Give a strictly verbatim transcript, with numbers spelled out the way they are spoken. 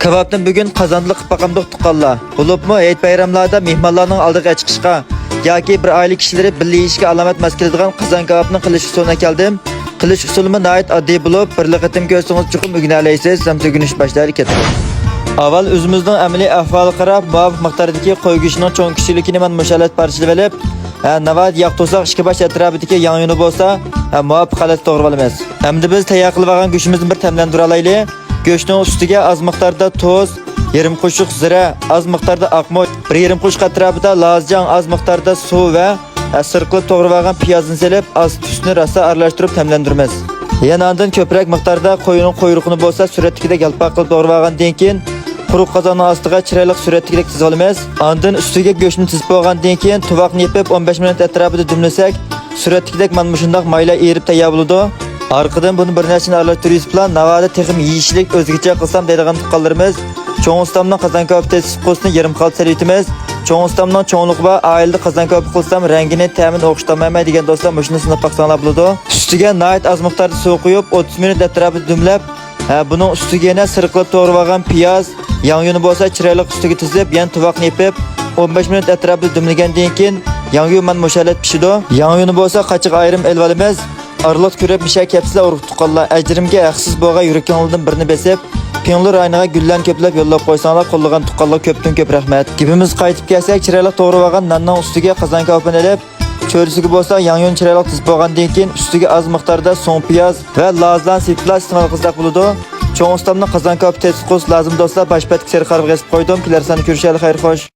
كاۋاپنى بۈگۈن قازاندىلا قىلىپ باقامدۇق تۇغقانلار. بولۇپمۇ ھېيت بايراملاردا مېھمانلارنىڭ ئالدىغا چىقىشقا ياكى بىر ئائىلە كىشىلىرى بىللە يېيىشكە ئالامەت ماس كېلىدىغان قازان كاۋاپنىڭ قىلىش ئۇسۇلىنى ئەكەلدىم. قىلىش ئۇسۇلىمۇ ناھايىتى ئاددىي بولۇپ، بىرلا قېتىم كۆرسىڭىز چوقۇم ئۆگىنەلەيسىز. ئەمدى ئۆگىنىش باشلايلى، كەتتۇق. ئاۋۋال ئۆزىمىزنىڭ ئەمەلىي ئەھۋالىغا قاراپ، مۇۋاپىق مىقداردىكى قوي گۆشىنىڭ چوڭ كىچىكلىكىنى مانا مۇشۇ ھالەتتە پارچىلىۋېلىپ، ھە، ناۋادا ياغ توساق ئىككى باش ئەتراپىدىكى ياڭيۇنى بولسا، ھە، مۇۋاپىق ھالەتتە توغرىۋالىمىز. ئەمدى بىز تەييار قىلىۋالغان گۆشىمىزنى بىر تەملەندۈرەلەيلى. گۆشنىڭ ئۈستىگە ئاز مىقداردا تۇز، يېرىم قوشۇق زىرە، ئاز مىقداردا ئاقمۇچ، بىر يېرىم قوشۇق ئەتراپىدا لازجاڭ، ئاز مىقداردا سۇ ۋە، ھە، سىرقىلىپ توغرىۋالغان پىيازنى سېلىپ، ئاز تۈزنى راسا ئارىلاشتۇرۇپ تەملەندۈرىمىز. يەنە ئاندىن كۆپرەك مىقداردا قوينىڭ قۇيرۇقىنى بولسا سۈرەتتىكىدەك يالپاق قىلىپ توغرىۋالغاندىن كېيىن، قۇرۇق قازاننىڭ ئاستىغا چىرايلىق سۈرەتتىكىدەك تىزىۋالىمىز. ئاندىن ئۈستىگە گۆشنى تىزىپ بولغاندىن كېيىن، تۇۋاقنى يېپىپ ئون بەش مىنۇت ئەتراپىدا دۈملىسەك، سۈرەتتىكىدەك مانا مۇشۇنداق مايلار ئېرىپ تەييار بولىدۇ. ئارقىدىن بۇنى بىر نەچچىنى ئارىلاشتۇرۇۋېتىپلا، ناۋادا تېخىمۇ يېيىشلىك ئۆزگىچە قىلسام دەيدىغان تۇغقانلىرىمىز، چوڭ ئۇستامنىڭ قازان كاۋاپ تېتىتقۇسىنى يېرىم قالتىس سېلىۋېتىمىز. چوڭ ئۇستامنىڭ چوڭلۇقى بار، ئائىلىدە قازان كاۋاپ قىلسام رەڭگىنى، تەمىنى ئوخشىتالمايمەن دېگەن دوستلار مۇشۇنى سىناپ باقساڭلار بولىدۇ. ئۈستىگە ناھايىتى ئاز مىقداردا سۇ قۇيۇپ، ئوتتۇز مىنۇت ئەتراپىدا دۈملەپ، ھە، بۇنىڭ ئۈستىگە يەنە سىرقىلىپ توغرىۋالغان پىياز، ياڭيۇنى بولسا چىرايلىق ئۈستىگە تىزىپ، يەنە تۇۋاقنى يېپىپ، ئون بەش مىنۇت ئەتراپىدا دۈملىگەندىن كېيىن، ياڭيۇ مانا مۇشۇ ھالەتتە پىشىدۇ. ياڭيۇنى بولسا قاچىغا ئايرىم ئېلىۋالىمىز. ئارىلىق كۆرۈپ مىشە كەپسىلە ئۇرۇق تۇغقانلار، ئەجرىمگە ھەقسىز بولغان يۈرىكىڭلاردىن بىرنى بېسىپ، پىڭلۇ رايونىغا گۈللەرنى كۆپلەپ يوللاپ قويساڭلار، قوللىغان تۇغقانلارغا كۆپتىن كۆپ رەھمەت. گېپىمىزگە قايتىپ كەلسەك، چىرايلىق توغرىۋالغان ناننىڭ ئۈستىگە قازان كاۋىپىنى ئېلىپ، چۆرىسىگە بولسا ياڭيۇنى چىرايلىق تىزىپ بولغاندىن كېيىن، ئۈستىگە ئاز مىقداردا سوڭ پىياز ۋە لازلارنى سېلىپلا ئىستېمال قىلساق بولىدۇ. چوڭ ئۇستامنىڭ قازان كاۋىپى تېتىتقۇسى لازىم دوستلار، باش بەتكە سېرىق ھارپىغا يېزىپ قويدۇم. كېلەر ساندا كۆرۈشەيلى، خەير خوش.